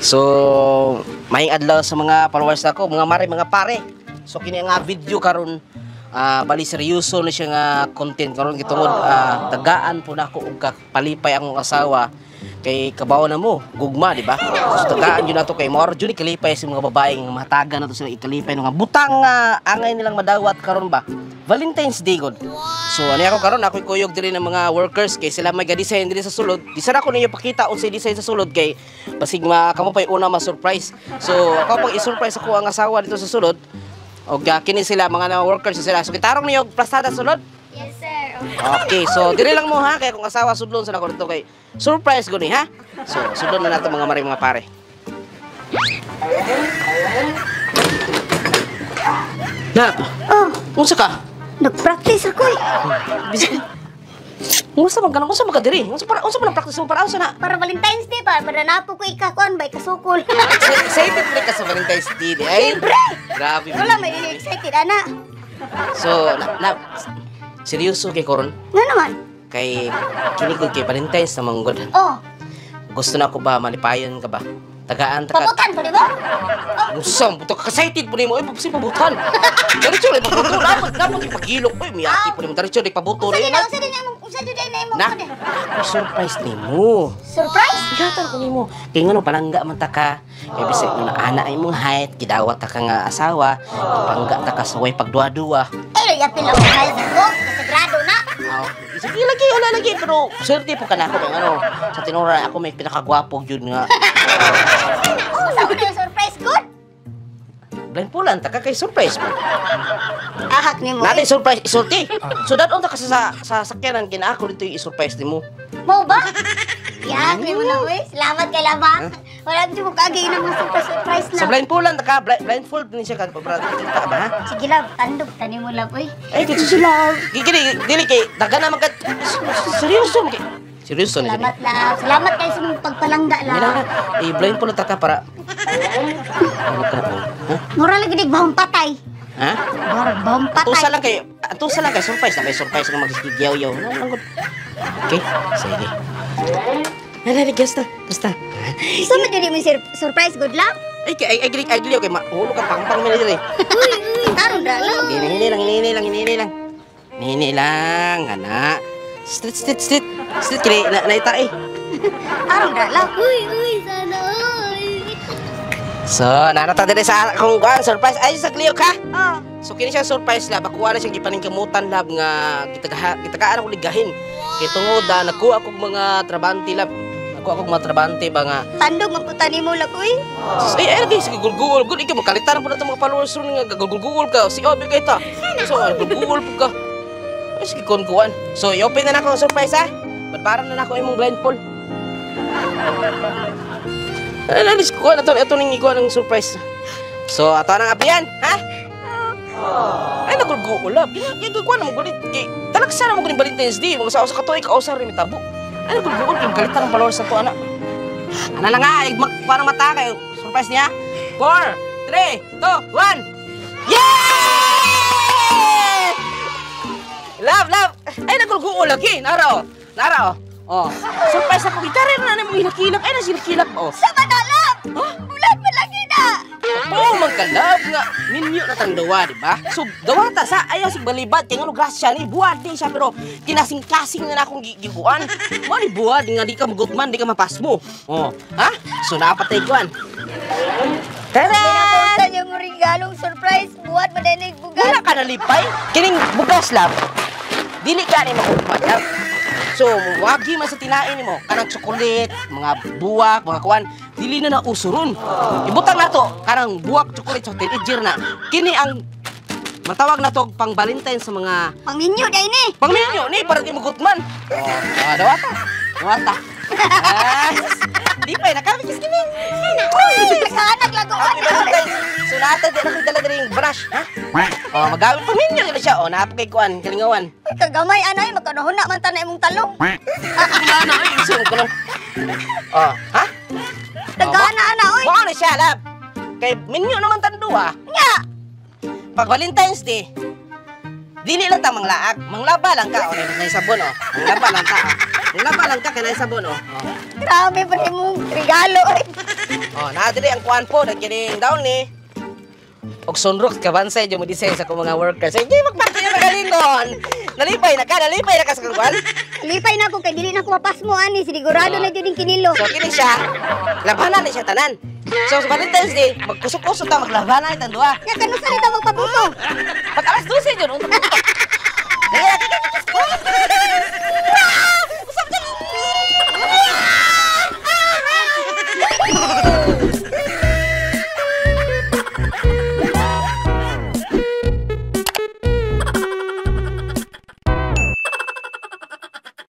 So, maayong adlaw sa mga followers nako, mga mare, mga pare. So kini nga video karon, bali seryoso na siya nga content karon gitungod tagaan po nako og kapalipay akong asawa kay kabaw na mo gugma, di ba? So tagaan yun nato kay mao jud ni kalipay sa mga babae nga matagan nato sila ikalipay nga butang nga angay nilang madawat karon ba, Valentine's Day god. So ani ako karon, ako'y kuyog diri ng mga workers kay sila may ga-design diri sa sulod. Di sana ko ninyo pakita unsay design sa sulod kay basig ma kamo pay una ma-surprise. So ako pag i-surprise ako ang asawa dito sa sulod og kini sila mga na workers sila. So gitarong niyo og plastada sulod. Yes, sir. Okay, so diri lang mo ha kay akong asawa sudlon sa nako dito kay surprise ko ni ha. So sudlon na nato, mga mare, mga pare. Na, Oh, unsa ka? Nag-practice ako eh. Bisig. Unsa man ka nang unsa man ka diri? Unsa para unsa man ang practice mo para unsa na? Para Valentine's Day ba? Para napo ko ikakuan ba? Ikasukol. Excited pre ka sa Valentine's Day di ay? Siyempre! Grabe. Wala, may excited, ana. So, na seryoso kay koron Nga naman. Kay kini ko kay Valentine's na manggod. Oh, Gusto na ako ba malipayon ka ba? Tagaan ta ka. Pabutan ko, di ba? Oh, Unsa buto ka excited po nimo ay si pabutan. Diretso lang pabuto dapat dapat ipagilok oy miyati po nimo diretso di pabuto Unsa rin. din na, unsa din na, unsa din na imong Na, kuan? Ako surprise nimo. Surprise? Ihatag ko nimo. Kay ngano palangga man ta ka. Kay bisag nga ana imong height, gidawat ta ka nga asawa, ipangga ta ka sa way pagduwa-duwa. Ay, yapil ako height ko. Kasagrado na. Ah, sige lagi, wala lagi, pero swerte po ka na ako kay ngano sa tinura ako may pinakagwapo gyud nga. Sana, oh, sa una yung surprise good. Blindfoldan ta ka kay surprise mo. Ahak nimo. Natin surprise isulti. So dadon ta ka sa sakyanan kina ako dito yung i-surprise nimo. Mo ba? Yak nimo na, uy. Salamat kay laba. Wala jud ko kaagi ng mga surprise surprise na. Sa blindfoldan ta ka, blindfold ni siya ka para kita ba ha? Sige love, tandog tani mo love, uy. Ay, kay love. Gigili, dili kay daga na man ka seryoso man kay. Seryoso ni Salamat love. Salamat kay sa mong pagpalangga Hindi lang love. na. I-blindfold ta ka para ano ka oh. Ha? Mura lagi dig bahong patay. Ha? Mura bahong patay. Tusa lang kay surprise na kay surprise nga magsigiyaw-yaw. Ano lang gud. Okay, sige. Nalali, basta, basta. So man jud mo surprise good love? Ay, kay ay ay ay ay kay mahulo ka pangpang man diri. Uy, uy, taron ra love. Hini, hini lang, hini lang, hini lang. Hini lang, ana. Street, street, street. Street kini na naita eh. Taron ra love. Uy, uy, sana uy. So, nanata diri sa akong kuan surprise ay sa Clio ka. Oh. So kini siya surprise lab, ako na siyang gipaningkamutan lab nga gitagaan ako ligahin. Kay tungod na nakuha akong mga trabante lab. Nakuha akong mga trabante ba nga. Tandog man puta nimo love, uy. Ay ay lagi sige gulgul gud ikaw makalitan po na itong mga followers ron nga gulgul ka. Si Obi kay ta. So gulgul po ka. Ay sige kon kuan. So i-open na nako ang surprise ha. Badbaran na nako imong blindfold. Ay, nalis ko na to, ito ning ikuha ng surprise. So, ato nang apian, ha? Ay, nagulguol lab. Ginagawa na mo gulit. Kay, talaksa na mo gulit Valentine's Day. Mga sa katoy, kausar rin mitabo. Ay, nagulguol. Kay kalitan ng followers na to, ana. Ana lang nga, ay, parang mata kayo. Surprise niya. 4, 3, 2, 1. Yeah! Love, love! Ay, nagulguol lagi. Nara, oh. Nara, oh. Oh. Surprise ako. Gitara na na mo hilak-hilak. Ay, nasilakilak, oh. Sa man na love. Huh? Bulan man lagi na. Oo, magka-love nga. Minyo na tang dawa, di ba? So, dawata sa ayaw si balibad. Kaya nga grasya ni, buwad din siya. Pero, kinasing-kasing na na akong giguan. Mo ni buwad nga di ka magutman, di ka mapasmo. Oh, ha? So, napatay kuan. Tada! Pinapunta niyo mo regalong surprise. Buhat madanig bugas. Wala ka nalipay. Kining bugas, love. Dili ka ni magutman, love. So, wagi man sa tinain nimo, kanang chocolate, mga buwak, mga kuan, dili na nauso ron. Ibutang nato kanang buwak, chocolate sa teenager na. Kini ang matawag na to pang Valentine sa mga Pangminyo dai ni. Pangminyo ni para di magutman. Oh, dawata. Dawata. Ah, di pa nakabigis kini. Uy, nakaanag lago Happy Valentine's. So nata di na ko dala diri yung brush, ha? Oh, magamit pangminyo na siya. Oh, naapa kay kuan, kalingawan. Uy, kagamay anay magkanahuna man ta na imong talong. Ano ay gusto ko lang. Oh, ha? Nagana ana oy. Mao na siya, love. Kay minyo naman tanduwa. Nya. Pag Valentine's Day, dili lang ta manglaag, manglaba lang ka. O, nay sabon, oh. Manglaba lang ka, oh. Manglaba lang ka kay nay sabon, oh. Oh. Grabe pa imong regalo oy. Oh, naa diri ang kuan po, nagkining down ni. Og sunrok kabansay jud mo design sa akong mga workers. Hindi magparty na magalingon. Nalipay na ka sa kuan. Lipay na ako kay dili na ako mapasmo ani, sigurado na jud ning kinilo. So kini siya, labanan ni siya tanan. So sa Valentine's Day, magkusok-kusok ta, maglabanan itang duha. Nya kanusa ni ta magpabuto? Pag alas 12 jud, unta.